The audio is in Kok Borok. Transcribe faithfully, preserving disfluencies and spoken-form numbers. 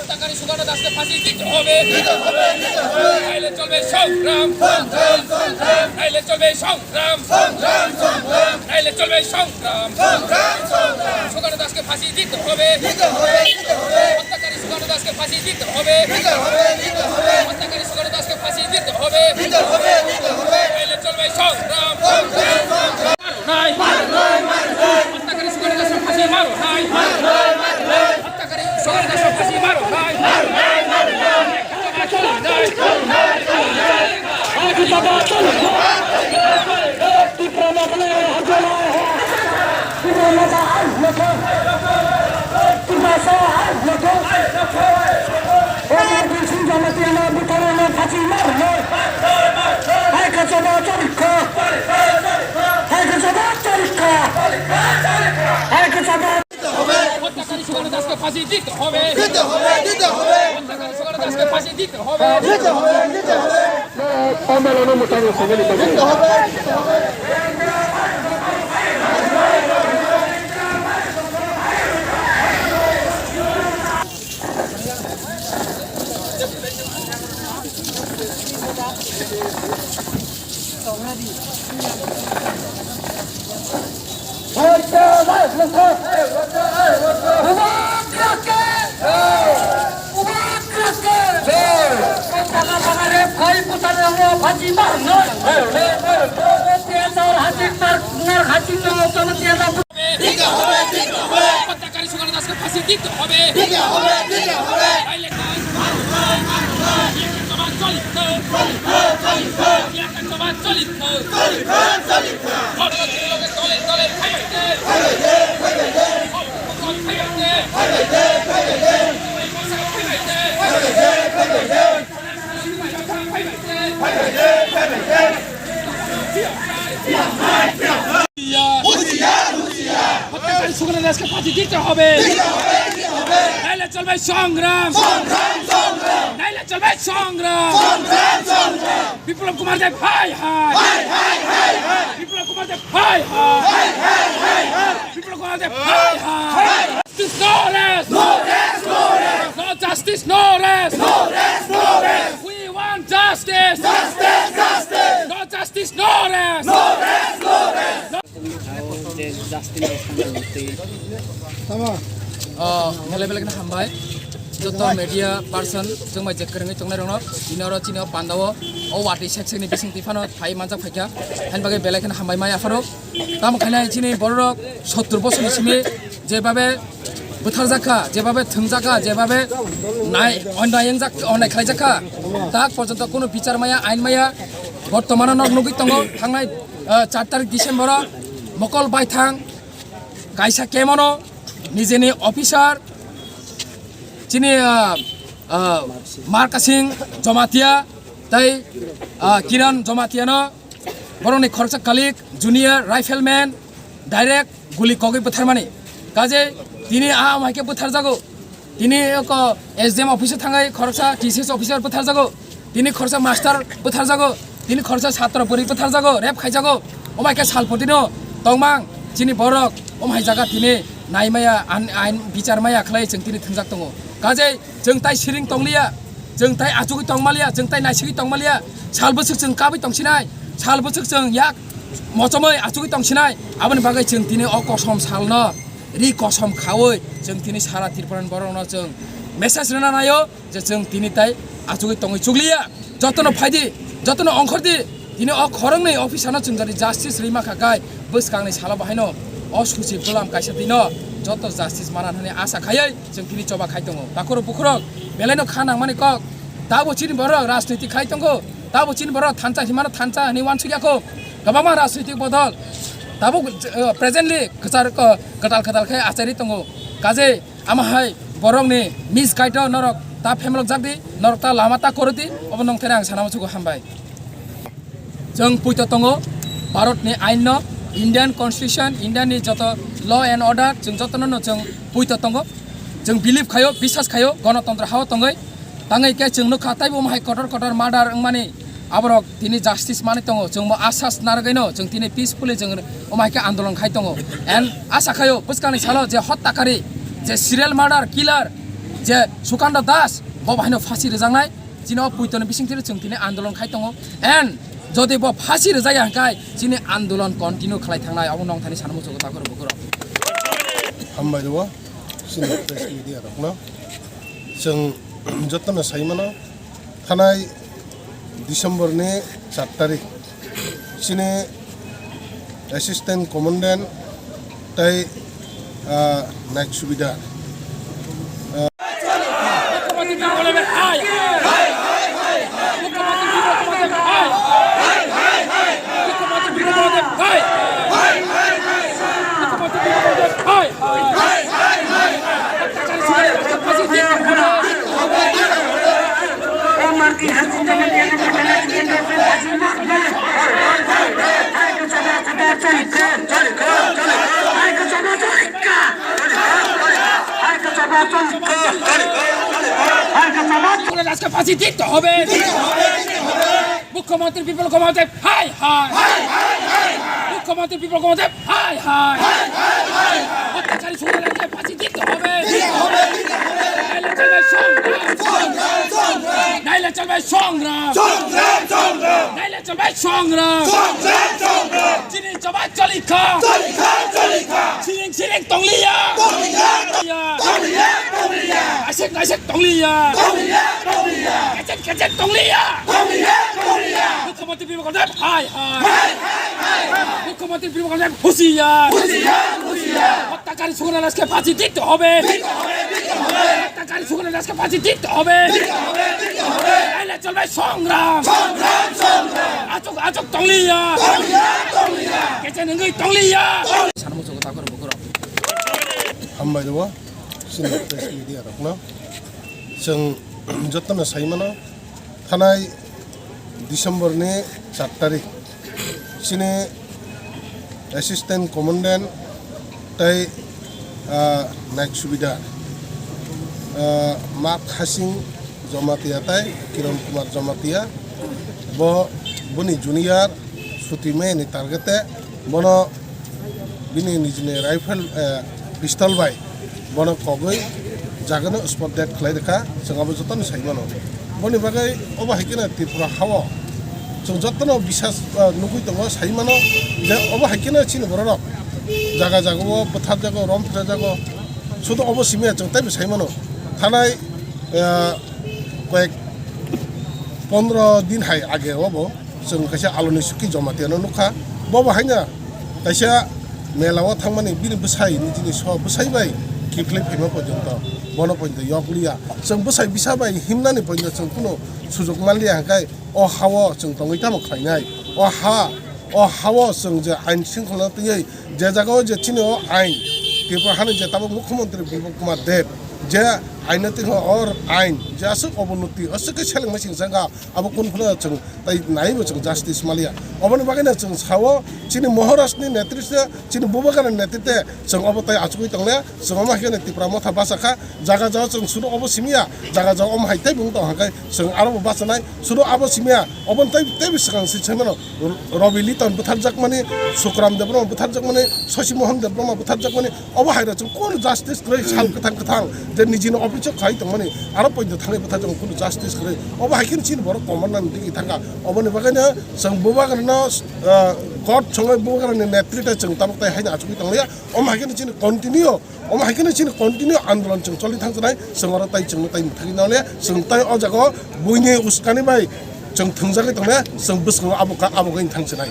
হত্যাকারী সুকান্ত দাসকে ফাঁসি দিতে হবে। দিতে হবে, দিতে হবে। নাইলে চলবে সংগ্রাম। সংগ্রাম, সংগ্রাম। নাইলে চলবে সংগ্রাম। সংগ্রাম, সংগ্রাম। নাইলে চলবে সংগ্রাম। সংগ্রাম, সংগ্রাম। সুকান্ত দাসকে ফাঁসি দিতে হবে। দিতে হবে, দিতে হবে। হত্যাকারী সুকান্ত দাসকে ফাঁসি দিতে হবে। দিতে হবে, দিতে হবে। হত্যাকারী সুকান্ত দাসকে ফাঁসি দিতে হবে। দিতে হবে, দিতে হবে। নাইলে চলবে সংগ্রাম। সংগ্রাম, সংগ্রাম। মারো নাই। মারো নাই, মারো নাই। হত্যাকারী সুকান্ত দাসকে ফাঁসি মারো নাই। মারো নাই, মারো নাই। হত্যাকারী সুকান্ত দাসকে ফাঁসি মারো নাই। মারো নাই, মারো নাই। হত্যাকারী সুকান্ত দাসকে ফাঁসি দিতে হবে। দিতে হবে, দিতে হবে। হত্যাকারী সুকান্ত দাসকে ফাঁসি দিতে হবে। দিতে হবে, দিতে হবে। দিতে হবে, দিতে হবে। হত্যাকারী সুকান্ত দাসকে ফাঁসি দিতে হবে। দিতে হবে, দিতে হবে। নাইলে হত্যাকারী সুকান্ত দাসকে ফাঁসি দিতে হবে। নাইলে চলবে সংগ্রাম। নাইলে চলবে সংগ্রাম। বিপ্লব কুমার দেব হায় হায়। বিপ্লব কুমার দেব হায় হায়। বিপ্লব কুমার দেব হায় হায়। Justice, no rest. No rest, no rest. No justice, no rest. No rest, no rest. We want justice. Justice, justice. No justice, no rest. No rest, no rest. Tamo. Oh, belai belai kena hambai. Joto media person, chwng bai je kwrwngwi tongnai rokno, ini oro chini o pandao, o watwi sek sekni bising twi phano phai manjak phaikha. Hain bagwi belai kheno hambai mai aphano. Tamo khainai chini bororok sottur bosorni simi jebabe bwtharjakha, jebabe thwngjakha, jebabe nai, onai wngjak, onai khlaijakha. Tak porjonto kuno bichar maya, ain maya, bortomano nok nugwi tongo. Thangnai, ah, char tarik December o mokol baithang kaisa kemono nijeni officer chini, ah, ah, Markasing Jomatia tei, ah, Kiran Jomatia no borokni khoroksa colleague junior rifleman direct guli kogwi bwtharmani. Kaje tini a amhaike bwtharjago. Tini oko S D M office o thangai khoroksa T C S officer bwtharjago. Tini khoroksa master bwtharjago. Tini khoroksa satro bwrwi bwtharjago, rape khaijago. Omaike salpotino tongmang chini borok omhai jaga tini naimaya, ain, ain bichar maya khlai chwng tini thwngjak tongo. Kaje chwng tai siring tongliya, chwng tai achugwi tongmaliya, chwng tai naisigwi tongmaliya. Sal bwswk chwng kabwi tongsinai, sal bwswk chwng yak mochomwi achugwi tongsinai. Aboni bagwi chwng tini o kosom salno ri kosom khaui chwng tini sara Tripura ni borokno chwng message rwna naio je chwng tini tai achugwi tongwi chukliya. Jotono phaidi, jotono ongkhordi, tini o khoroknwi officer no chwng jani justice rwima kha kai bwskangni salo bahaino o suchi bwlam kaisa tino joto justice mana hwnwi asa khaiwi chwng tini choba khai tongo. Takhurok bukhurok belaino kha nangmani kok, tabo chini borok rajniti khai tongo, tabo chini borok thansa himano thansa hwnwi wansukya kho. Kwbangma rajnitik bodol tabuk, eh, presently kwchar, eh, kwtal kwtal khe achari tongo. Kaje ama hai borokni misguide o norok ta phemlok jak di, norok ta lama ta koro di, obo nong thani ang sana muchugo hambai. Chwng puito tongo Bharatni ainno, Indian Constitution, Indiani joto law and order, chwng jotono no chwng puito tongo. Chwng believe khaio, biswas khaio, gonotontro hao tongwi. Tangwi khe chwng nukha taibo omo hai kotor kotor murder wngmani, aborok tini justice manwi tongo. Chwngbo asas narwgwino chwng tini peacefully chwng omo hai khe andolon khai tongo. And asa khaio bwskangni salo je hottakari, je serial murder killer, je Sukanta Das bo bahaino phasi rwjaknai, chini o puitoni bisingtwi chwng tini andolon khai tongo. And jodi bo phasi rwjak ya hwnkhe chini andolon continue khlai thangnai, abo nong thani sana muchungo takhoro bukhoro. Hambai rwo chini press media rokno. Chwng jotono sai mano, thanai December ni char tarik chini Assistant Commandant tei, ah, Night Subedar, আজকে ফাঁসি দিতে হবে। মুখ্যমন্ত্রী বিপ্লব কুমার দেব, হায় হায়। মুখ্যমন্ত্রী বিপ্লব কুমার দেব, হায় হায়। অত্যাচারী সুরের আজকে ফাঁসি দিতে হবে। নাইলে চলবে সংগ্রাম। নাইলে চলবে সংগ্রাম। নাইলে চলবে সংগ্রাম। চিনি জবাই চলি খা। Siring siring tongliya. Tongliya, tongliya, tongliya. Asik asik tongliya. Tongliya, tongliya. Kecet kecet tongliya. Tongliya, tongliya. মুখ্যমন্ত্রী বিপ্লব দেব, হায় হায়। হায়, হায়, হায়, হায়। মুখ্যমন্ত্রী বিপ্লব দেব, হুঁশিয়ার। হুঁশিয়ার, হুঁশিয়ার। হত্যাকারী সুরের আজকে ফাঁসি দিতে হবে। দিতে হবে, দিতে হবে। হত্যাকারী সুরের আজকে ফাঁসি দিতে হবে। দিতে হবে, দিতে হবে। নাইলে চলবে সংগ্রাম। সংগ্রাম, সংগ্রাম। Achuk achuk tongliya. Tongliya, tongliya. Kecen wngwi tongliya. Sana muchungo takhoro bukhoro. Hambai rwo chini press media rokno. Chwng jotono sai mano, thanai December ni char tarik chini Assistant Commandant tei, ah, Night Subedar, ah, Mak Hasing Jamatia tei Kiran Kumar Jamatia, bo boni junior Suti Maya ni target e bono bini nijini rifle, eh, pistol bai bono kogwi jagano spot dead khlai rwkha, chwng abo jotono sai mano. Boni bagwi obo hai kheno Tripura hao chwng jotono bisas, eh, nugwi tongo, sai mano je obo hai kheno chini bororok jaga jagao bwtharjago, rom phujajago, sudu obo simi ya chwng teibo sai mano. Thanai, eh, koyek pondro din hai age obo chwng kaisa Aloni Suki Jamatia no nukha. Bobo haino kaisa mela o thangmani bini bwsai, nijini so bwsai bai kiphilwi phaima porjonto bono porjonto yok liya. Chwng bwsai bisa bai himnani porjonto chwng kunu sujok manliya, hwnkhe o hao chwng tongwi tamo khlainai? O ha, o hao chwng je ain shringkhola twiwi je jagao je chini o ain, Tripura hani je tabuk Mukhyamantri Biplab Kumar Deb je ain no twiho, o ain je aswk obonoti, aswk khe seleng masing janga, abo kunu phano chwng tai naibo chwng justice manliya. Oboni bagwino chwng sao, chini Maharaj ni netritwe, chini Bubagra ni netritwe chwng obo tai achugwi tongliya. Chwng omo hai kheno Tipra Motha bachakha, jaga jagao chwng sudu obo simiya, jaga jagao omo hai teibo wng tong hwnkhe chwng arobo bachanai, sudu abo simiya, oboni tei teibo swkang se sengmano. Robi Liton bwtharjakmani, Sukram Debbarma bwtharjakmani, Shashi Mohan Debbarma bwtharjakmani, obo hai rok chwng kunu justice kwrwi sal kwthang kwthang je nijini office o khlai tongmani, aro poito thangwi bwtharjakmani kunu justice kwrwi. Obo hai kheno chini borok komornani digi thangkha. Oboni bagwino chwng Bubagrano, ah, court songwi Bubagrani netritwe chwng tabuk tai haino achugwi tongliya. Omo hai kheno chini continue Omo hai kheno chini continue andolon chwng choli thangsinai, chwng oro tai chwngno tai mwthangwi nang le, chwng tai o jaga o buini uskani bai chwng thwngjagwi tongle, chwng bwskango abo ka, abo kaini thangsinai.